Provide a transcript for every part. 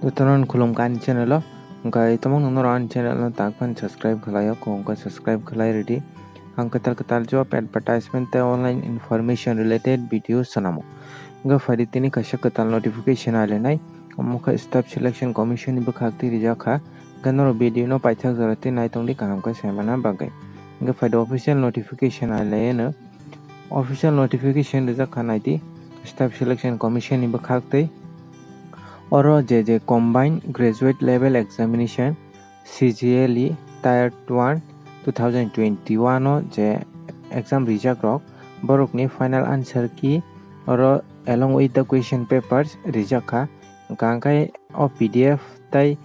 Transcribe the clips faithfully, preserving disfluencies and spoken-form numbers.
Jotono khulumkha ani channel o. Hwnkhe tabukno norok ani channel no tak phano subscribe khlaio, kok wngkha subscribe khlai rwdi. Ang kwtal kwtal job advertisement tei online information related video swnamo. Hwnkhe phaidi tini kaisa kwtal notification ailainai. Omo khe Staff Selection Commission ni bwkhak twi rijak kha. Hwnkhe norok video no paithak jora twi naitongdi, kaham khe saimana bagwi. Hwnkhe phaidi official notification ailaino. Official notification rijak kha naidi Staff Selection Commission ni bwkhak twi. Oro je je Combined Graduate Level Examination, C G L E, Tier one, two thousand twenty-one o je exam rijak rok, borokni final answer key oro along with the question papers rijak kha. Hwnkhe o P D F tei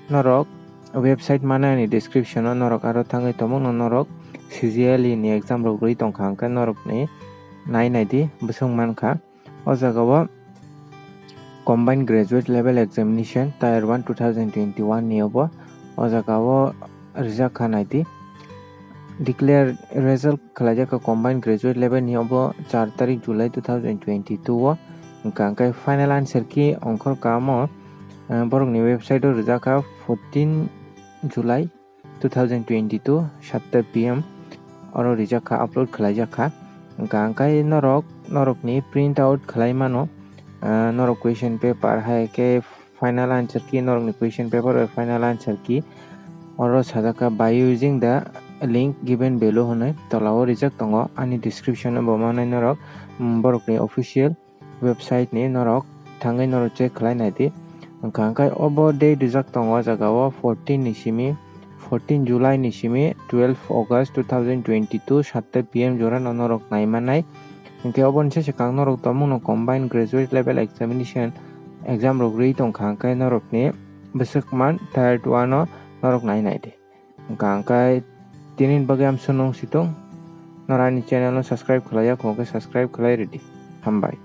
norok website manani description o norok aro thangwi tabukno norok C G L E ni exam rok rwi tongkha, hwnkhe norokni nai naidi bwswk mankha. O jaga o Combined Graduate Level Examination Tier one two thousand twenty-one ni obo o jaga o rijak kha naidi. Declare result khlaijak kha Combined Graduate Level ni obo char tarik July two thousand twenty-two o. Hwnkha hwnkhe final answer key ongkhor kamo, eh, borokni website o rijak kha fourteen July two thousand twenty-two satta P M oro rijak kha, upload khlaijak kha. Hwnkha hwnkhe norok, norokni print out khlai mano, ah, norok question paper hai khe final answer key, norokni question paper bai final answer key oro sajak kha by using the link given below hwnwi tola o rijak tongo. Ani description o bo manai norok, mm, borokni official website ni norok thangwi norok check khlai naidi. Hwnkha hwnkhe obo date rijak tongo o jaga o fourteen ni simi, fourteen July ni simi twelve August two thousand twenty-two satta P M jora no norok nai manai. Hwnkhe oboni se swkang norok tabukno Combined Graduate Level Examination exam rok rwi tongkha, hwnkhe norokni bwswk man Tier one o norok nai naidi. Hwnkha hwnkhe tini bagwi amsonong situng. Norok ani channel no subscribe khlaiya, kok khe subscribe khlai rwdi. Hambai.